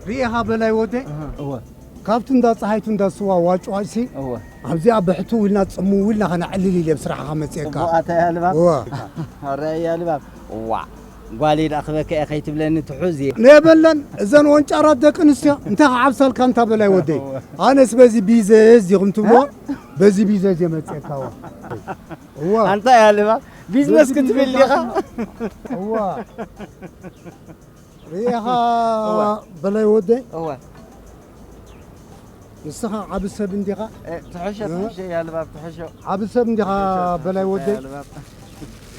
ርኢኻ በላይ ወደይ? እወ። ካብቲ እንዳ ፀሃይቱ እንዳ ስዋ ዋጭዋጭሲ፣ እወ። ኣብዚኣ ብሕትው ኢልና ፅምው ኢልና ከነዕልል ኢለ ብስራሕኻ መፅኤካ። እወ፣ ኣታ ያልባብ። እወ። ኣረ ያልባብ። እዋ፣ ጓለይ ደኣ ክበካ እየ ከይትብለኒ ትሑዝ እየ። ነየበለን፣ እዘን ወንጫራት ደቂ ኣንስትዮ እንታይ ክዓብሳልካ እንታ በላይ ወደይ? እወ። ኣነስ በዚ ቢዘዝ ዲኹም ትብልዎ? እ? በዚ ቢዘዝ እየ መፅኤካ። እዋ። እዋ። ኣንታ ያልባብ፣ ቢዝነስ በዚ ክትብል ቢዘዝ ዲኻ? እዋ። ርኢኻ እወ። በላይ ወደይ? እወ። ንስኻ ዓቢ ሰብ እንዲኻ? እ፣ ትሕሾ፣ እ? ትሕሾ፣ ያልባብ ትሕሾ። ዓቢ ሰብ እንዲኻ ትሕሾ፣ ትሕሾ፣ በላይ ወደይ? ያልባብ።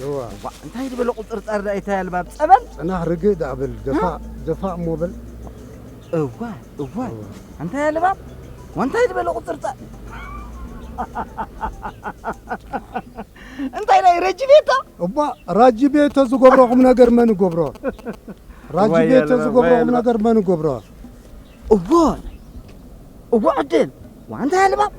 እወ። ዋ፣ እንታይ ዝበለ ቁጽርጻር ደኣ ኢታ ያልባብ? ጸበል? ጽናሕ ርግእ ደኣ በል፣ ደፋእ፣ እ? ደፋእ እሞ በል። እዋ፣ እዋ። እወ። እንታይ ያልባብ? ወንታይ ዝበለ ቁጽርጻር? እንታይ ናይ ረጂ ቤቶ? እባ ራጂ ቤቶ ዝገብሮ ቁም ነገር መን ይገብሮ? ራጂ እዋይ ቤቶ ያልባብ፣ ዝገብሮ እዋይ ቁም ያልባብ። ነገር መን ይገብሮ? እዎ፣ እዎ ዕድል። ዋ፣ እንታይ ያልባብ?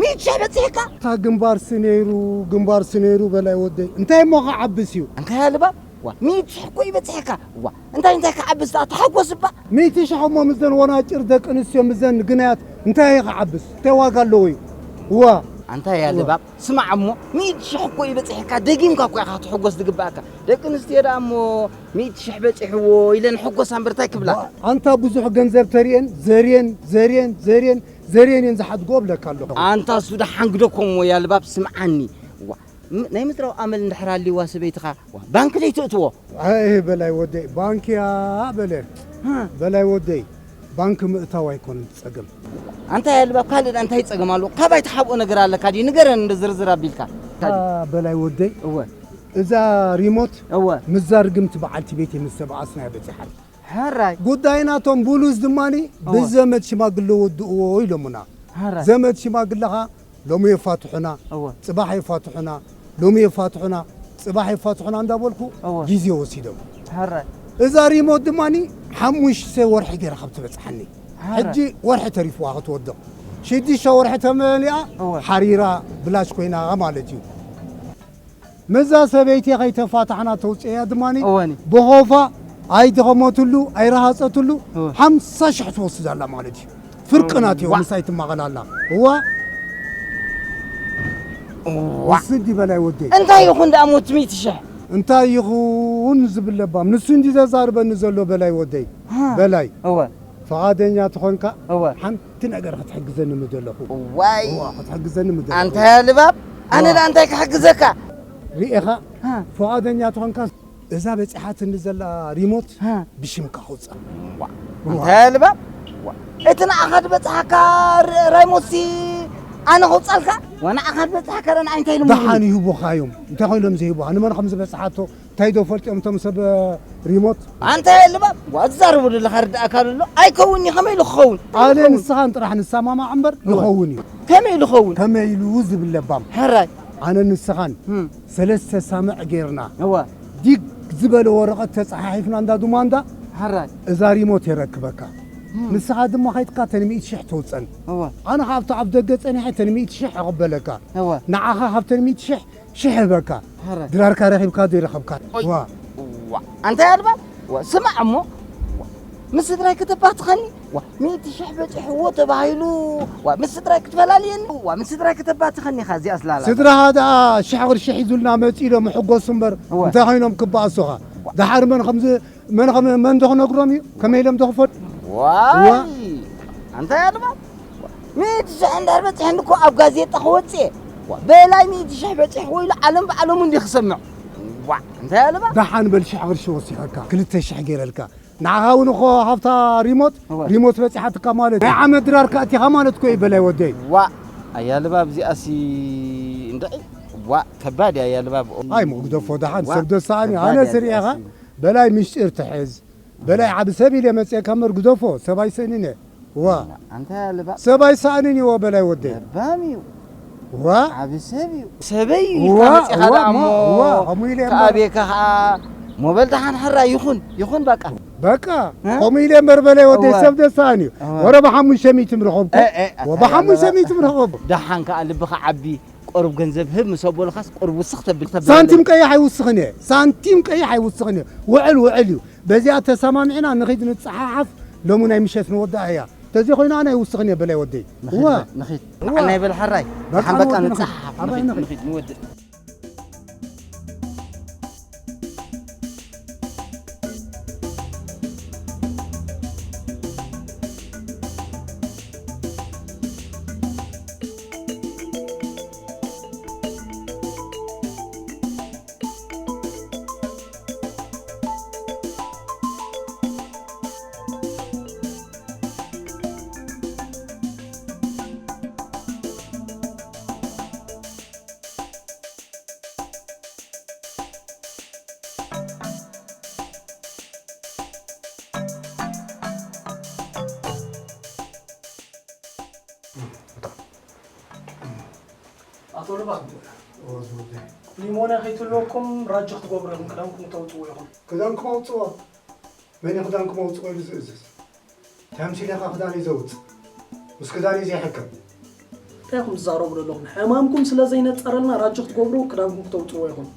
ሚእቲ ሽሕ በጺሕካ? እታ ግንባርሲ ነይሩ፣ ግንባርሲ ነይሩ በላይ ወደይ። እንታይ እሞ ክዓብስ እዩ? እንታይ ያልባብ? ዋ፣ ሚእቲ ሽሕ እኮ እዩ በጺሕካ። ዋ፣ እንታይ፣ እንታይ ክዓብስ ደኣ? ተሓጎስ እባ። ሚእቲ ሽሕ እሞ ምስዘን ወናጭር ደቂ ኣንስትዮ ምስዘን ግናያት እንታይ እዩ ክዓብስ? እንታይ ዋጋ ኣለዎ እዩ? ዋ። ኣንታ ያልባብ፣ ስማዕ እሞ፣ ሚእቲ ሽሕ እኮ እዩ በጺሕካ፣ ደጊምካ እኮ ኢኻ ክትሕጎስ ዝግባእካ። ደቂ ኣንስትዮ ደኣ እሞ፣ ሚእቲ ሽሕ በጺሕዎ ኢለን ሕጎሳ እምበር እንታይ ክብላ? ዋ፣ ኣንታ ብዙሕ ገንዘብ ተሪኤን፣ ዘርየን፣ ዘርየን፣ ዘርየን፣ ዘርየን እየን ዝሓድጎ እብለካ ኣለኹ። ኣንታ እሱ ደሓን ግደኮ እሞ ያልባብ፣ ስምዓኒ። ዋ፣ ም-፣ ናይ ምድራዊ ኣመል እንድሕር ኣልዋ ሰበይትኻ፣ ዋ፣ ባንክ ደይትእትዎ? ኣይ በላይ ወደይ፣ ባንክ እያ በለ። ሃ። በላይ ወደይ፣ ባንክ ምእታው ኣይኮነን ጸገም። ኣንታ ያልባብ፣ ካልእ እንታይ ጸገም ኣሎ? ካባይ ትሓብኦ ነገር ኣለካ ድዩ? ንገረን እንደ ዝርዝር ኣቢልካ። ኣ፣ በላይ ወደይ፣ እወ። እዛ ሪሞት እወ። ምስዛ ርግምቲ በዓልቲ ቤት ምስ ተበኣስና እያ በጺሓ። ሕራይ። ጉዳይ ናቶም ቡሉስ ድማኒ እወ። ብዘመድ ሽማግለ ወድእዎ ኢሎምና። ሕራይ። ዘመድ ሽማግለኻ ሎሚ የፋትሑና፣ እወ። ጽባሕ የፋትሑና፣ ሎሚ የፋትሑና፣ ጽባሕ የፋትሑና እንዳበልኩ እወ። ግዜ ወሲዶም። ሕራይ። እዛ ሪሞት ድማኒ ሓሙሽተ ወርሒ ገይራ ካብ ትበጽሓኒ። ሕራይ። ሕጂ ወርሒ ተሪፍዋ ክትወድቕ። ሽዱሽተ ወርሒ ተመሊኣ እወ። ሓሪራ ብላሽ ኮይና ማለት እዩ። ምስዛ ሰበይቲ ከይተፋታሕና ተውፅእያ ድማኒ እወኒ። ብኾፋ ኣይደኸመትሉ፣ ኣይረሃፀትሉ፣ እወ። ሓምሳ ሽሕ ትወስድ ኣላ ማለት እዩ። ፍርቂ ናት እዩ፣ ዋ። ምሳይ ትማቐል ኣላ። እዋ። እዋ። ንሱ እንዲ በላይ ወደይ። እንታይ ይኹን ደኣ ሞት ሚእቲ ሽሕ? እንታይ ይኹን ዝብል ለባም። ንሱ እንዲ ዘዛርበኒ ዘሎ በላይ ወደይ። ሃ። በላይ። እወ። ፍቓደኛ ተኾንካ እወ። ሓንቲ ነገር ክትሕግዘኒ ምደለኹ። ዋይ። እዋ፣ ክትሕግዘኒ ምደለኹ። ኣንታ ልባብ፣ ኣነ እዋ። ደኣ እንታይ ክሕግዘካ? ርኢኻ? ሃ። ፍቓደኛ ተኾንካ እዛ በጺሓትኒ ዘላ ሪሞት ሃ። ብሽምካ ክውጻእ። ዋ። እዋ። ኣንታ ልባብ፣ ዋ። እቲ ንዓኻ ዝበጽሓካ ር-፣ ራይሞትሲ ኣነ ክውጻልካ? ዋ፣ ንዓኻ ዝበጽሓካ ደኣ ንዓይ እንታይ ኢሎም ደሓን ይህቡኻ? ይህቡኻ እዮም። እንታይ ኮይኖም ዘይህቡኻ? ንመን ከም ዝበጽሓቶ እንታይ ዶ ፈልጥዮም እቶም ሰብ ሪሞት? ኣንታ ልባብ፣ ዋ፣ ትዛረቦ ዘለኻ ርዳእካ ኣሎ? ኣይከውን እዩ፣ ከመይ ኢሉ ክኸውን? ኣነ ኣይከውን። ንስኻን ጥራሕ ንሰማማዕ እምበር እወ። ይኸውን እዩ። ከመይ ኢሉ ክኸውን? ከመይ ኢሉ ዝብል ለባም። ሕራይ። ኣነ ንስኻን እም። ሰለስተ ሳምዕ ጌርና እወ። ዲግ ዝበለ ወረቐት ተጸሓሒፍና እንዳ ዱማንዳ ሕራይ። እዛ ሪሞት የረክበካ። እም። ንስኻ ድማ ከይድካ ተን ሚእቲ ሽሕ ተውጸን። እወ። ኣነ ካብቲ ኣብ ደገ ጸኒሐ ተን ሚእቲ ሽሕ እቕበለካ። እወ። ንዓኻ ካብተን ሚእቲ ሽሕ ሽሕ ህበካ። ሕራይ። ድራርካ ረኺብካ ዶ ይረኸብካ? ኦይ። ዋ። ዋ። ኣንታ ኣልባ? ዋ፣ ስማዕ እሞ። ዋ። ምስ ስድራይ ከተባትኸኒ? ዋ፣ ሚእቲ ሽሕ በጺሕዎ ተባሂሉ። ዋ፣ ምስ ስድራይ ክትፈላልየኒ? ዋ፣ ምስ ስድራይ ከተባትኸኒ ኢኻ እዚኣ ስላላ። ስድራኻ ደኣ ሽሕ ቅርሺ ሒዙልና መጺኡ ኢሎም ይሕጎሱ እምበር እወ። እንታይ ኮይኖም ክበኣሱኻ? ዋ። ደሓር መን ከምዚ መን ኸም-፣ መን ዶ ክነግሮም እዩ? ከመይ ኢሎም ዶ ክፈልጡ? ዋይ! ዋ። ኣንታ ኣልባ? ሚእቲ ሽሕ እንድሕር በጺሐኒ እኮ ኣብ ጋዜጣ ክወጽእ እየ። ዋ፣ በላይ ሚእቲ ሽሕ በጺሕዎ ኢሉ ዓለም ብዓለሙ እንዲ ክሰምዕ። ዋ፣ እንታይ ኣልባ? ደሓን በል ሽሕ ቅርሺ ወሲኸካ፣ ክልተ ሽሕ ገይረልካ። ንዓኻ እውን እኮ ሃብታ ሪሞት፣ እወ። ሪሞት በጺሓትካ ማለት ናይ ዓመት ድራር ከእቲኻ ማለት እኮ እዩ በላይ ወደይ። ዋ፣ ኣያ ልባብ እዚኣሲ እንድዒ። ዋ፣ ከባድ እያ ኣያ ልባብ። ኣይ፣ ሞ ግደፎ ደሓን፣ ዋ፣ ሰብ ደሳኣኒ። ከባድ ኣነ እያ ስሪኤኻ፣ እዚኣሲ። በላይ ምሽጢር ትሕዝ። በላይ ዓቢ ሰብ ኢለ መጽኤካ እምበር ግደፎ፣ ሰብ ኣይስእንን እየ። ዋ። ኣንታ ልባ። ሰብ ኣይስእንን እዩ በላይ ወደይ። ለባም እዩ። ዋ። ዓቢ ሰብ እዩ። ሰበይ እዩ ዋ፣ ኢልካ መጺኻ ዋ፣ ደኣ እሞ እሞ፣ ከምኡ ኢለ እምበር። ከኣቤካ ኸኣ ሞበል ደሓን ሕራ ይኹን፣ ይኹን በቃ። በቃ፣ እ? ከምኡ ኢለ እምበር በላይ ወደይ እዋ። ሰብ ደሳን እዩ። እዋ። ወረ ብሓሙሽተ ሚእቲ ምረኸብኩ። እ፣ እ፣ ወ-፣ ኣታ ብሓሙሽተ ሚእቲ ምረኸብኩ። ደሓን ከኣ ልብኻ ዓቢ፣ ቁሩብ ገንዘብ ህብ ምስ ኣቦልኻስ ቁሩብ ውስኽ ተብል፣ ተብል። ሳንቲም ቀይሕ ኣይውስኽን እየ። ሳንቲም ቀይሕ ኣይውስኽን እየ። ውዕል ውዕል እዩ። በዚኣ ተሰማሚዕና ንኺድ ንጸሓሓፍ፣ ሎሚ ናይ ምሸት ንወድኣ እያ። ተዘይ ኮይና ኣነ ኣይውስኽን እየ በላይ ወደይ። ንኺድ እዋ። በል፣ ንኺድ። እዋ። ንዓና ይበል ሓራይ። በቃ ደሓን በቃ ንወዲ ንወድእ። ንጻሓፍ። ሓራይ ንኺድ፣ ንኺድ። ንኺድ ንወድእ። ኣቶ ልባ፣ ኒሞንያ ከይትህልወኩም ራጂ ክትገብሩ ኢኹም፣ ክዳንኩም ክተውፅዎ ኢኹም። ክዳንኩም ኣውፅዎ። መን እዩ ክዳንኩም ኣውፅዎ ኢሉ ዝእዝዝ? ተምሲል ኢኻ ክዳን እዩ ዘውፅእ። ምስ ክዳን እዩ ዘይሕከም። እንታይ ኢኹም ትዛረቡ ዘለኹም? ሕማምኩም ስለ ዘይነፀረልና ራጂ ክትገብሩ ክዳንኩም ክተውፅዎ ኢኹም።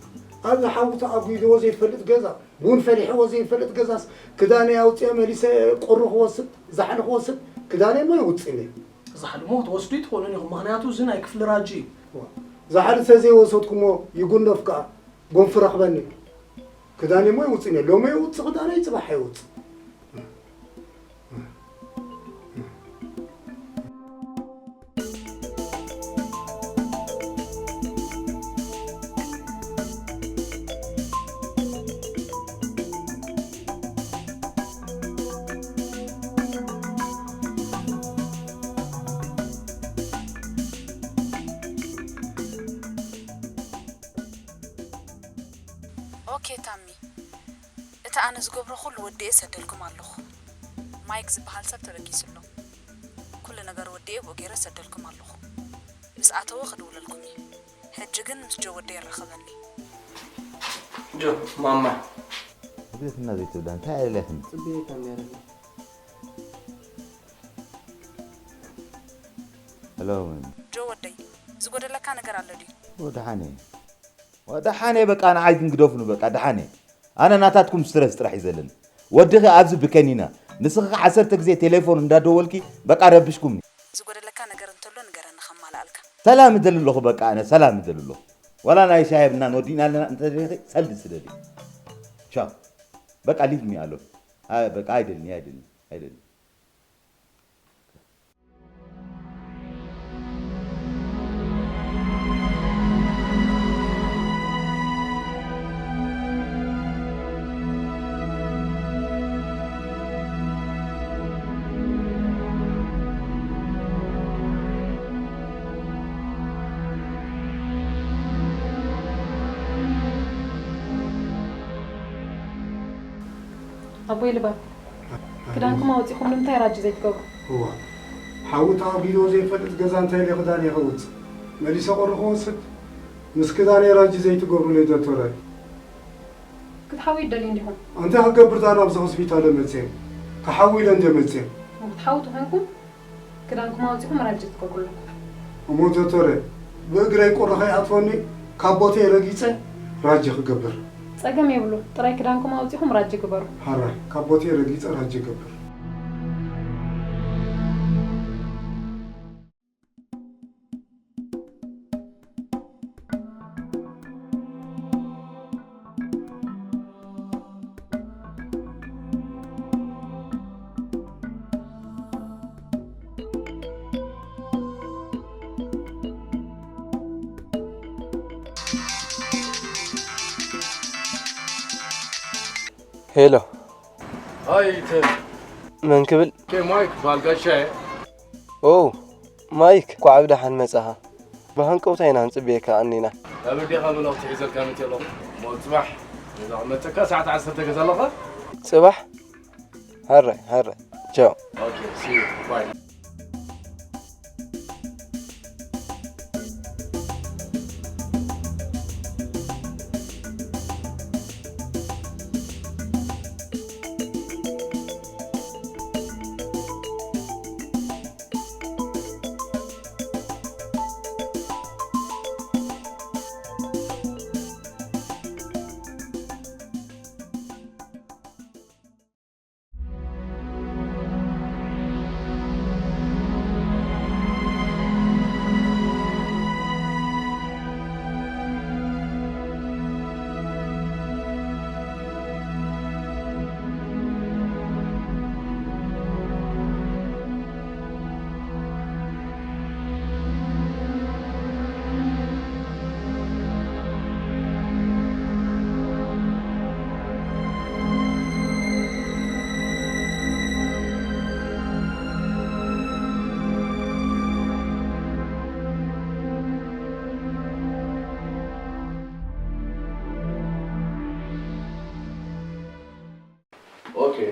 ኣብ ንሓው ተኣጒድዎ ዘይፈልጥ ገዛ፣ ቡን ፈሊሕዎ ዘይፈልጥ ገዛስ ክዳነይ ኣውፅአ መሊሰ ቁሪ ክወስድ፣ ዛሕሊ ክወስድ፣ ክዳነይ እሞ የውፅእኒ። ዛሕሊ እሞ ክትወስዱ ኣይትኽእሉን ኢኹም፣ ምኽንያቱ እዚ ናይ ክፍሊ ራጂ እዩ። ዋ፣ ዛሕሊ ተዘይወሰድኩሞ ይጉነፍ ከኣ ጎንፊ ረኽበኒ። ክዳነይ እሞ የውፅእኒ፣ ሎሚ የውፅእ ክዳነይ፣ ፅባሕ የውፅእ። ኦኬ ታሚ፣ እቲ ኣነ ዝገብሮ ኩሉ ወዲኤ ሰደልኩም ኣለኹ። ማይክ ዝበሃል ሰብ ተበጊሱ ኣሎ። ኩሉ ነገር ወዲኤ ብኡ ገይረ ሰደልኩም ኣለኹ። ምስ ኣተወ ክድውለልኩም እየ። ሕጂ ግን ምስ ጆ ወደይ የራኽበኒ። ጆ፣ ማማ። እግልትና ዘይትብላ እንታይ ኣይደልያትኒ? ጽብየካ ነይረ። ሄሎ፣ ወይኒ። ጆ ወደይ፣ ዝጎደለካ ነገር ኣሎ ድዩ? ወደሓነ። ወደሓነ በቃ ንዓይ ግን ግደፉኒ በቃ ደሓነ። ኣነ ናታትኩም ስትረስ ጥራሕ እዩ ዘለኒ። ወድኺ ኣብዚ ብከኒና፣ ንስኺ ከኣ ዓሰርተ ግዜ ቴሌፎን እንዳደወልኪ በቃ ረብሽኩምኒ። ዝጎደለካ ነገር እንተሎ ንገረኒ ከማልኣልካ። ሰላም እደሊ ኣለኹ በቃ ኣነ ሰላም እደሊ ኣለኹ። ዋላ ናይ ሻሂ ቡናን ወዲእና ኣለና እንተደሊኺ ሰልዲ ስደዲ። ቻው። በቃ ሊቭ ሚ ኣሎን። ኣይ በቃ ኣይደልን ኣይደልን ኣይደልን። ኣቦይ ልባብ፣ ክዳንኩም ኣውጺኹም ንምንታይ ራጂ ዘይትገብሩ? እዋ፣ ሓዊ ተኣጒድዎ ዘይፈልጥ ገዛ እንታይ ኢለ ክዳን እየ ከውጽእ? መሊሰ ቁሪ ክወስድ? ምስ ክዳነይ ራጂ ዘይትገብሩለይ ዶክተራይ። ክትሓውዩ ትደልዩ እንዲኹም? እንታይ ክገብር ደኣ ናብዚ ሆስፒታል መጽየ? ክሓዊ ኢለ እንደ መጽየ። ክትሓዊ ተኾይንኩም ክዳንኩም ኣውጺኹም ራጂ ክትገብሩ ኣለኩም። እሞ ዶክተረ፣ ብእግረይ ቁሪ ከይኣትወኒ ካብ ቦተይ ረጊጸ ራጂ ክገብር። ጸገም የብሉ፣ ጥራይ ክዳንኩም ኣውጺኹም ራጂ ግበሩ። ሓራይ፣ ካብ ቦተይ ረጊጸ ራጂ እገብር። ሄሎ። ሃይ፣ ተ- መን ክብል? ከ ማይክ በሃል ጋሻ እየ። ኦ፣ ማይክ፣ እንኳዕ ብደሓን መጻኻ። ብሃንቀውታ ኢና ንጽበየካ ቀኒና። ኣብ ኣዴኻ መልእኽቲ ሒዘልካ መጺእ ኣለኹ። እሞ ጽባሕ ገዛ ክመጸካ ሰዓት ዓሰርተ ገዛ ኣለኻ? ጽባሕ? ሃራይ፣ ሃራይ። ቻው። ኦኬ፣ ሲ ዩ። ባይ።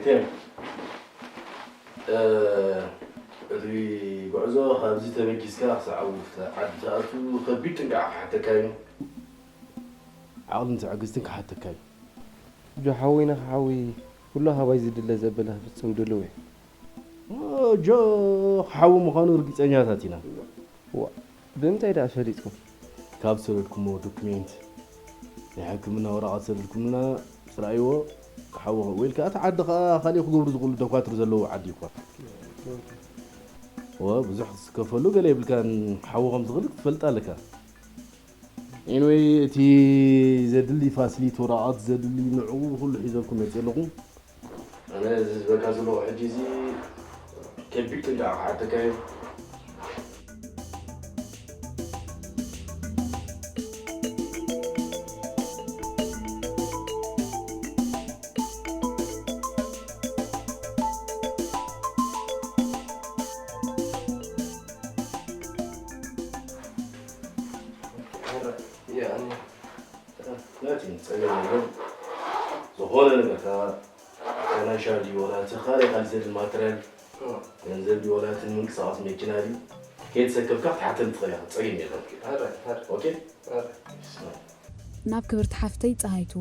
ቴም፣ እ፣ እቲ ጉዕዞ ካብዚ ተበጊስካ ክሳዕ ኣብ ውሽጢ ዓዲ ትኣቱ ከቢድ ጥንቃቐ ክሓተካ እዩ። ዓቕልን ትዕግስትን ክሓተካ እዩ። ጆ ሓወይና ክሓዊ ኩሉ ሃባይ ዝድለ ዘበለ ክፍጽም ድሉው እየ። ኦ፣ ጆ ክሓዊ ምዃኑ ርግጸኛታት ኢና። ዋ፣ ብምንታይ ደኣ ፈሊጥኩም? ካብ ዝሰደድኩሞ ዶክሜንት፣ ናይ ሕክምና ወረቐት ሰደድኩምልና፣ ርኣይዎ፣ ክሓዊ ወይ ከኣ እቲ ዓዲ ከኣ ካልእ ክገብሩ ዝኽእሉ ዶኳትር ዘለዎ ዓዲ ይኾን። ዋ፣ ብዙሕ ዝከፈሉ ገለ የብልካን፣ ክሓዊ ከም ዝኽእል ክትፈልጥ ኣለካ። ኤኒወይ፣ እቲ ዘድሊ ፋሲሊቲ ወረቐት ዘድሊ ንዕኡ ኩሉ ሒዘልኩም መፅእ ኣለኹ። ኣነ እዚ ዝበካ ዘለኹ ሕጂ እዚ ከቢድ ጥንቃቐ ክሓተካ እዩ። ናቲ ጸገም የለን። ዝኾነ ነገር፣ ፋይናንሻል ድዩ፣ ዋላ እቲ ካልእ ካልእ ዘድሊ ማተርያል፣ ገንዘብ ድዩ፣ ዋላ እቲ ምንቅስቓስ መኪና ድዩ፣ ከይተሰከፍካ ክትሓተኒ ትኽእል ኢኻ። ጸገም የለን። ኦኬ? ናብ ክብርቲ ሓፍተይ ጸሃይቱ፣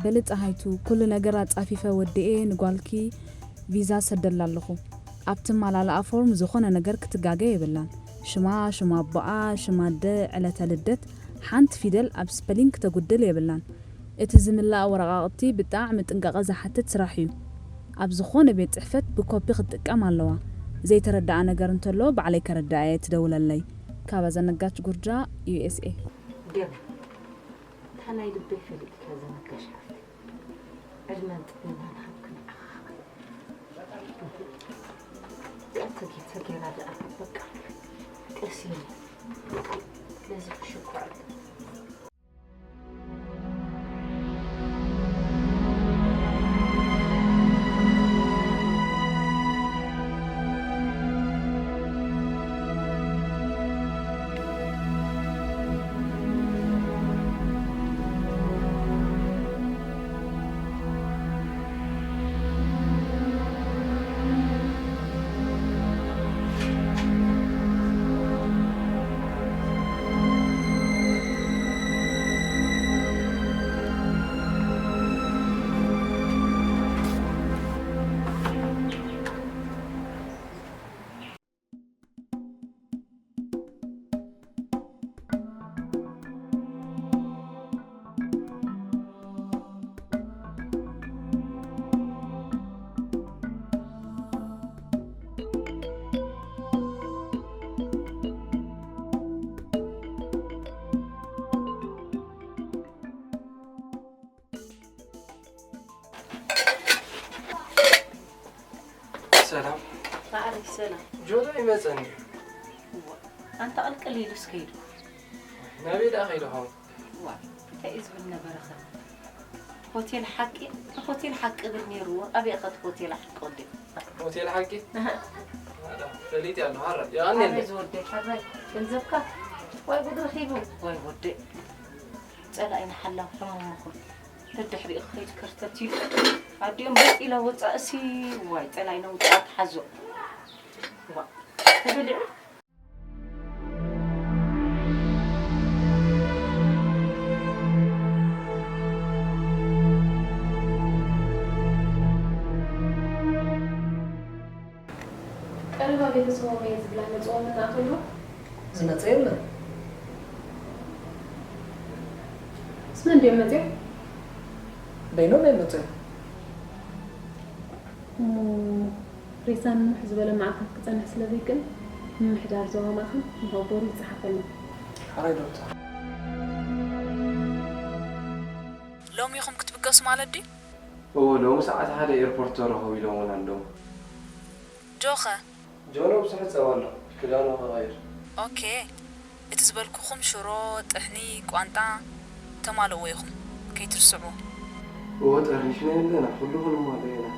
በሊ ጸሃይቱ፣ ኩሉ ነገር ኣጻፊፈ ወዲኤ ንጓልኪ ቪዛ ሰደላ ኣለኹ። ኣብ ትማላልኣ ፎርም ዝኾነ ነገር ክትጋገ የብላን። ሽማ፣ ሽም ኣቦኣ፣ ሽም ኣደ፣ ዕለተ ልደት፣ ሓንቲ ፊደል ኣብ ስፐሊንግ ክተጉድል የብላን። እቲ ዝምላእ ወረቓቕቲ ብጣዕሚ ጥንቃቐ ዝሓትት ስራሕ እዩ። ኣብ ዝኾነ ቤት ጽሕፈት ብኮፒ ክትጥቀም ኣለዋ። ዘይተረድኣ ነገር እንተሎ ባዕለይ ከረድኣ እየ፣ ትደውለለይ። ካባ ዘነጋች ጉርጃ፣ ዩ ኤስ ኤ። ገበን። እታ ናይ ልበይ ፈሊጥካ ዘነጋሽ ሓፍተይ። ዕድመን ጥዕናን ሃብኪ ንዓኻ። ተጌ-፣ ተጌራ ደኣ በቃ ቀስ ኢለ ነዚ ክሽኩዐሉ። ሰላም። ማዕረይ ሰላም። ጆሎ ይመጸኒ። እዋ፣ ኣንታ ቅልቅል ኢሉስ ከይዱ። ናበይ ደኣ ከይዱ ኸውን? እዋ፣ እንታይ እዩ ዝብል ነበረ ኸ? ሆቴል ሓቂ፣ ሆቴል ሓቂ ብል ነይሩ። ኣበይ ኸ እቲ ሆቴል ሓቂ ወዲ? ሆቴል ሓቂ? ኣዳ፣ ፈሊጥ ያለሁ፣ ሐረ፣ ያኔ። ኣበይ ዝወደይ፣ ሐረ፣ ገንዘብካ? ወይ ጉድ ረኺቡ፣ ወይ ወደይ። ጸላኢና ሓላው ሕሙም ምኹን። ደድሕሪኡ ክኸይድ ከርተት ኢሉ። ኣዲኦም በጥ ኢላ ወጻእሲ፣ ዋይ፣ ጸላኢና ውጻእ ተሓዞ። ዋ፣ ተበሊዑ። ቀረባ ቤተሰቦም እየ ዝብላ መፅኦም እናእተሉ። ዝመፀ የለን። ምስ መን ድዮም መፅኦም? በይኖም እዮም መፅኦም። እሞ ሬሳ ንንውሕ ዝበለ መዓልታት ክፀንሕ ስለ ዘይክእል፣ ምምሕዳር ዞባ ማእኸል ንኸቦሩ ይፀሓፈሎም። ሓራይ ዶክተር። ሎሚ ኢኹም ክትብገሱ ማለት ድዩ? እዎ፣ ሎሚ ሰዓት ሓደ ኤርፖርት ተረኸቡ ኢሎምና ኣለዉ። ጆኸ? ጆኖ ብዙሕ ጸባ ኣሎ፣ ክዳኑ ክቐይር። ኦኬ፣ እቲ ዝበልኩኹም ሽሮ፣ ጥሕኒ፣ ቋንጣ ተማልእዎ ኢኹም፣ ከይትርስዕዎ። እዎ፣ ጠርኒፍና ኣለና፣ ኩሉ ክንማልኦ ኢና።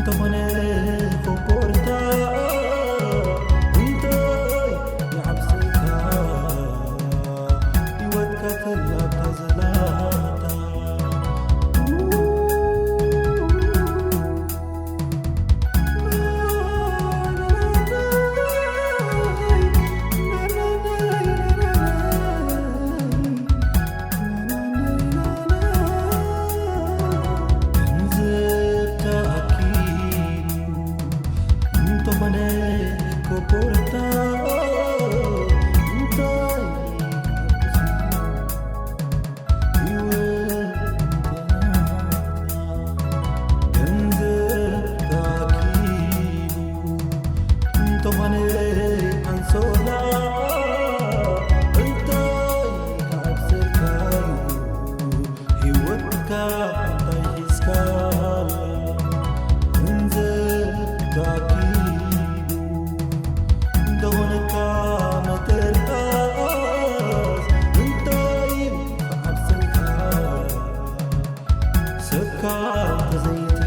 እንተኾነ ኮቦርታ እንታይ ይዓብሰልካ፣ ህይወትካ ተላብታ ዘላታ። ገንዘብ ተኣኪቡ እንተኾነ ኮቦርታ እንታይ ህይወት ገንዘብ ተኣኪቡ እንተኾነ ኣንሶላ እንታይ ክዓብሰልካ እዩ? ህይወትካ እንታይ ሒዝካላ? ገንዘብ ተኣኪቡ እንተኾነካ መተርኣስ እንታይ ክዓብሰልካ? ሰብካ እንተዘይተ